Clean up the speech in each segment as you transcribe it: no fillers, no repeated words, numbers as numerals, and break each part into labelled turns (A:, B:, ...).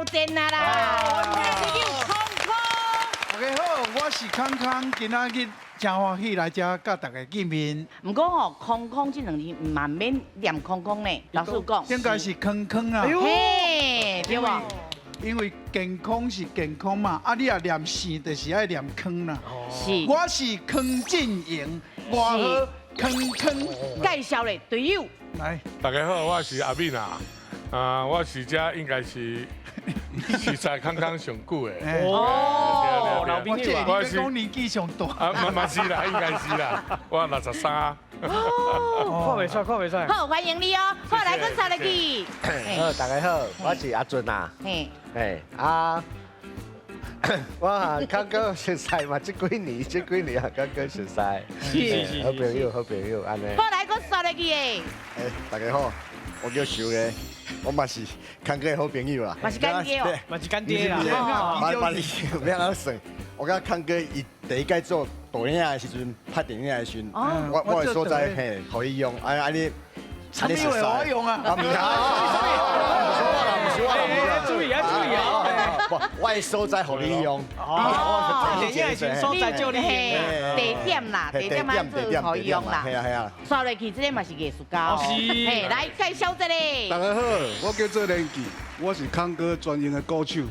A: 挑戰啊啦！朋友康康，
B: 大家好，我是康康，今仔日真歡喜來遮佮大家見面。
A: 毋過吼，康康這兩字嘛免念康康呢，老師有講，
B: 應該是康康啊。
A: 嘿，對無？
B: 因為健康是健康嘛，啊，你若念姓就是愛念康啦。
A: 是。
B: 我是康振榮，外號康康。
A: 介紹咧，隊友。
B: 來，
C: 大家好，我是阿敏啊，啊，我是這應該是是在康康上久的。
D: 哦，老朋友啊，
B: 我是講年紀上大。
C: 啊，嘛是啦，應該是啦，我63。
D: 哦，看袂出，看袂出。
A: 好，歡迎你哦。好，來，跟上來去。
E: 好，大家好，我是阿俊啊。嘿。哎啊，我康哥熟似嘛，這幾年，這幾年啊，康哥熟似。是。好朋友，好朋友，按呢。
A: 好，來，閣刷落去的。
F: 哎，大家好，我叫秀的，我嘛是康哥的好朋友啦。
A: 嘛是乾爹哦。
D: 嘛是乾爹啦。
F: 嘛嘛是，欲按怎算？我佮康哥伊第一擺做導演的時陣，拍電影的時陣，我的所在嘿，予伊用，啊啊你，
B: 啥物話我用啊？
F: 啊，毋是啊，毋是我啦，毋是我啦，
D: 注意啊，注意啊！
F: 我的所在予你用，
D: 哦，電影的時陣所在借你用，
A: 地點啦，地點啊做予伊用啦。
F: 係啊係啊。
A: 刷落去，這个嘛是藝術家。
D: 是。
A: 嘿，來介紹這個。
G: 大家好，我叫做連記，我是康哥專用的鼓手。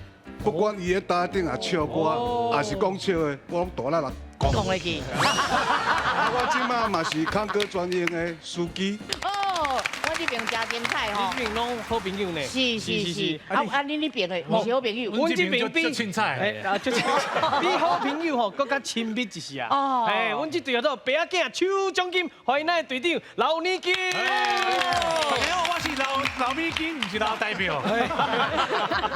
G: 不管伊咧台頂啊唱歌，還是講笑的，我攏大力來講。
A: 講落去。
G: 我這馬嘛是康哥專用的司機。
A: 哦，我這邊真精彩吼。
D: 你這邊攏好朋友呢。
A: 是是是。啊啊，你那邊的毋是好朋友。
D: 阮這邊比
H: 凊彩。
D: 啊，就比好朋友吼，閣較親密一些啊。哦。哎，阮這隊叫做白仔囝手獎金，歡迎咱的隊長劉美金。
H: 大家好，我是劉劉美金，毋是劉代表。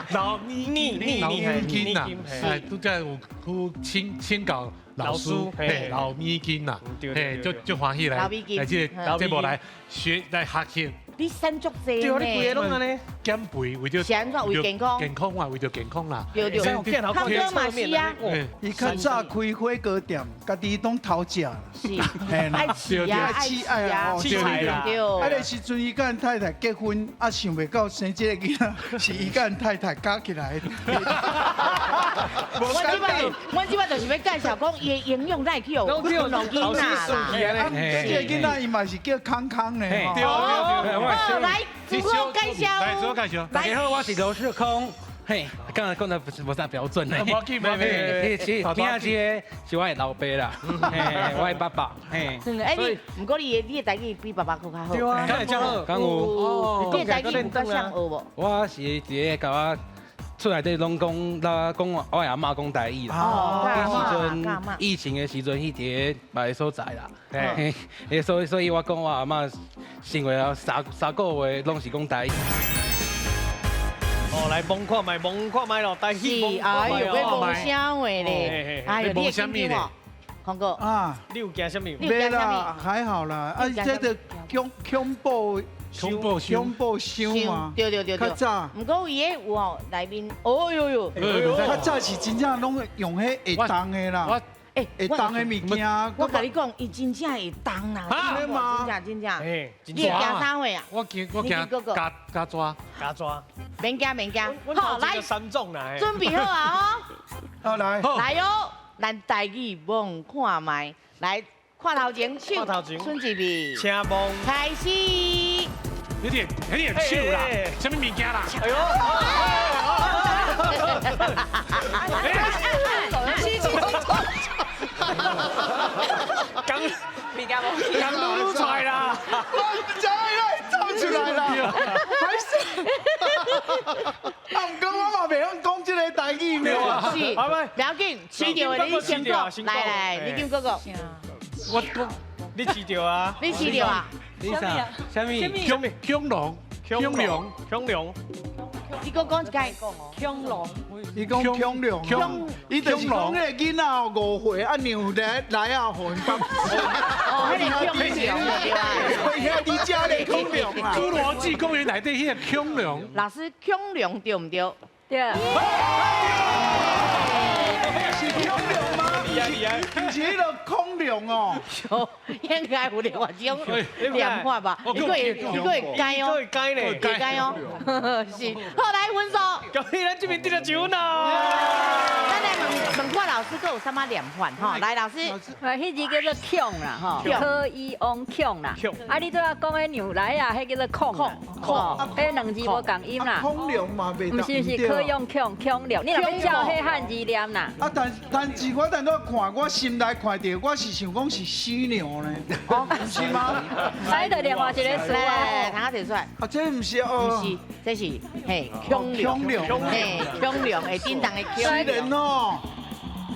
H: 劉美金，劉美金啊，哎，拄才有去請請教老師，嘿，劉美金呐，嘿，就就歡喜來來這個節目來學來學習。
A: 你瘦足濟呢？
D: 對，你規个攏按呢。
H: 減肥為著
A: 是按怎為健康？
H: 健康啊，為著健康啦。
A: 對對。康哥嘛是啊。
B: 伊較早開火鍋店，家己攏偷食。
A: 是。愛吃啊，愛吃啊，
D: 吃菜啦。
A: 對。
B: 啊，彼時陣伊佮𪜶太太結婚，啊想袂到生這个囡仔，是伊佮𪜶太太加起來。
A: 我這擺就是欲介紹講，伊的營養哪會去予老囡仔啦。
B: 這个囡仔伊嘛是叫康康呢。
H: 對對對。
A: 好，來，自我介紹。
H: 來，自我介紹。
I: 大家好，我是羅世空。嘿，剛才講得不是無啥標準呢。
H: 無要緊，無要緊。
I: 其實邊仔這个是我的老爸啦，嘿，我的爸爸。嘿。
A: 真的，哎你，毋過你的台語比爸爸閣較好。
D: 對啊，敢會
I: 敢有。
A: 你的台語有較像學無？
I: 我是佇咧共我厝內底攏講，啦講我的阿嬤講台語啦。
A: 哦，
I: 彼時陣疫情的時陣去佇咧別个所在啦。嘿，所以我講我阿嬤生活了3個月攏是講台語。
D: 哦，來摸看覓，摸看覓咯，台語。
A: 是，哎呦，欲摸啥話咧？哎呦，你會緊張無？康哥
B: 啊，
D: 你有驚啥物？
B: 袂啦，還好啦。啊，這個恐恐怖。
H: 恐怖
B: 恐怖箱嘛，
A: 對對對對。
B: 較早，
A: 毋過伊彼有吼內面，哦喲喲，
B: 較早是真正攏用彼會動的啦。
H: 我
B: 會動的物件。
A: 我共你講，伊真正會動啦。
B: 真
A: 嗎？真正真正。你會驚啥貨啊？
H: 我驚我驚加加抓
D: 加抓。
A: 免驚免驚。好，來，
D: 三種啦。
A: 準備好啊！
B: 好來。
A: 來哦，咱台語摸看覓，來看頭前手，順一邊，
D: 請摸，
A: 開始。
H: 你點你點手啦，啥物物件啦？
D: 哎呦！剛剛擼出來啦！
B: 我毋知伊走出來啦，歹勢。啊，毋過我嘛袂曉講這个台語呢。
A: 是，不要緊，試著的你先講，來來，你金哥哥。
H: 我講，
D: 你試著啊？
A: 你試著啊？
I: 你啥？啥物？
H: 恐恐龍，恐龍，
D: 恐龍。
A: 你閣講一擺。
J: 恐龍。
B: 伊講恐龍，伊就是講彼個囡仔5歲啊，娘來來啊，予𪜶放。
A: 哦，彼个恐龍對啊。
B: 遐佇遮咧恐龍啊。
H: 侏羅紀公園內底彼個恐龍。
A: 老師，恐龍對毋對？
J: 對。
B: 是恐龍嗎？毋是彼个恐龍哦。
A: 應該有另外一種念法吧？你閣會，你閣會改哦，
D: 會改咧，
A: 會改哦。是，好，來分數。
D: 恭喜咱這邊得到一分啦！
A: 咱來問問看老師，閣有啥物念法吼？來，老師，
J: 啊，彼字叫做強啦，吼，可以往強啦。啊，你拄仔講彼娘來啊，彼叫做控控，彼兩字無仝音啦。
B: 孔龍嘛袂
J: 毋是毋是，可用強強龍，你若欲照彼漢字念啦。
B: 啊，但是我等我看，我心內看著，我是想講是死娘呢，毋是嗎？
J: 啊，就另外一个詞
A: 啊，通仔提出來。
B: 啊，這毋是哦，
A: 毋是，這是嘿強龍，嘿強龍會叮當的強。
B: 雖然哦，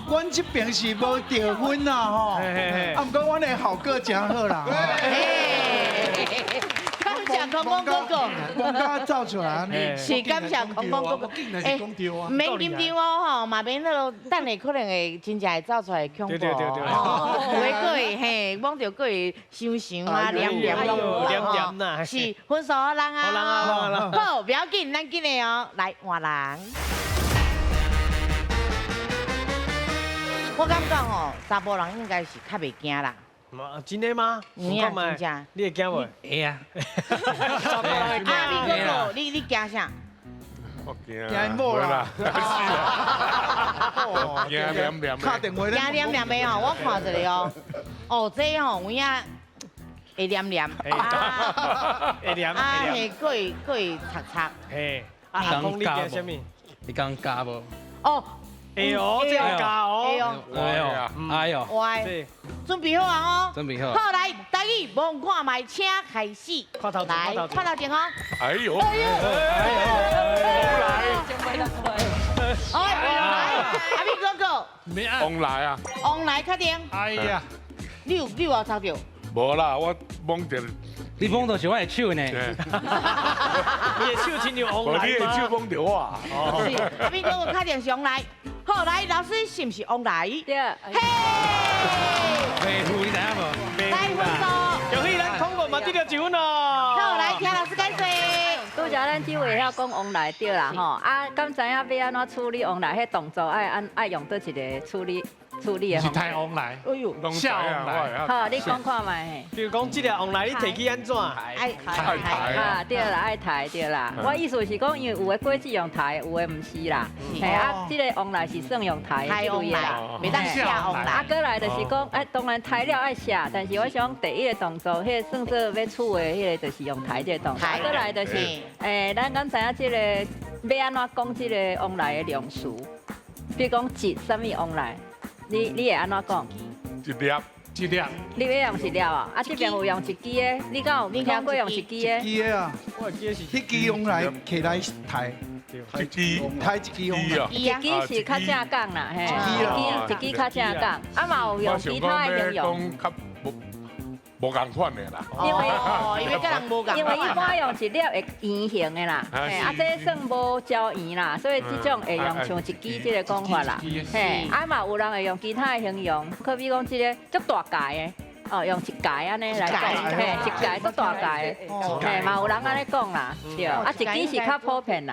B: 阮這邊是無得分啦吼，啊，毋過阮的效果誠好啦。
A: 感謝空空哥哥，
B: 王家走出來，
A: 是感謝空空哥哥。欸，毋免緊張哦吼，嘛免彼囉，等下可能會真正會走出來恐怖。
D: 對對對對。
A: 有的閣會嘿，摸著閣會想想啊，念念攏有
D: 念念啦。
A: 是分數予人啊。
D: 予人啊。
A: 好，不要緊，咱緊的哦，來換人。我感覺吼，查埔人應該是較袂驚啦。
D: 真的嗎？
A: 有影真正。
D: 你會驚無？
I: 會啊。
A: 啊，你哥哥，你驚啥？
C: 我驚。
B: 驚某啦。
C: 驚黏黏。
B: 敲電話咧。
A: 驚黏黏的哦，我看一下哦。哦，這吼有影會黏黏。
D: 會黏。
A: 啊，會閣會閣會擦擦。
D: 嘿。啊，阿公你驚啥物？
I: 你講咬無？
A: 哦。
D: 會哦，這個咬哦。
A: 會哦。
I: 哎呦，哎呦。
A: 喂，準備好啊哦。
I: 準備好。
A: 好，來，台語摸看覓，請開始。
D: 看頭前，
A: 來，看頭前哦。
C: 哎呦。
A: 哎呦。來，阿敏哥哥。
C: 王來啊。
A: 王來確定。
H: 哎呀。
A: 你有你有抽著？
C: 無啦，我摸著。
I: 你摸著是我的手呢。
D: 你的手親像王來嗎？
C: 你的手摸著我。
A: 是，阿敏哥哥確定是王來。好，來，老師是毋是王來？
J: 對。
A: 嘿。
I: 袂負你知影無？
A: 來分數。
D: 恭喜咱空國嘛得著一分哦。
A: 好，來聽老師解說。
J: 拄才咱只會曉講王來對啦吼，啊，敢知影欲按怎處理王來？彼動作愛按愛用佗一个處理？處理的
H: 是刣王來，
A: 哎呦，
H: 下王來。
J: 好，你講看覓。
D: 比如講，這个王來你提起按怎？
A: 愛
C: 刣。
J: 啊，對啦，愛刣對啦。我意思是講，因為有的果子用刣，有的毋是啦。嘿啊，這个王來是算用刣的這類的啦。
A: 袂當下王來。
J: 啊，過來就是講，哎，當然刣了愛下，但是我想第一个動作，彼個算做欲處的彼个，就是用刣這个動作。啊，過來就是，咱敢知影這个欲按怎講這个王來的量詞？比如講一啥物王來？你會按怎講？
C: 一粒，
H: 一粒。
J: 你欲用一粒啊？啊，這邊有用一支的，你敢有聽過用一支的？
B: 一支的啊，
D: 我會記得是。
B: 彼支用來揢來刣。
C: 一支。
B: 刣一支用來。
J: 一支是較正講啦，嘿，一支一支較正講。啊嘛有用其他的形容。
C: 無仝款的啦，
J: 因為
A: 因為佮人無仝，
J: 因為一般用一粒會圓形的啦，嘿，啊這算無膠圓啦，所以這種會用像一支這个講法啦，嘿，啊嘛有人會用其他的形容，可比講這个足大塊的，哦，用一塊按呢來講，嘿，一塊足大塊的，嘿，嘛有人按呢講啦，對，啊一支是較普遍啦。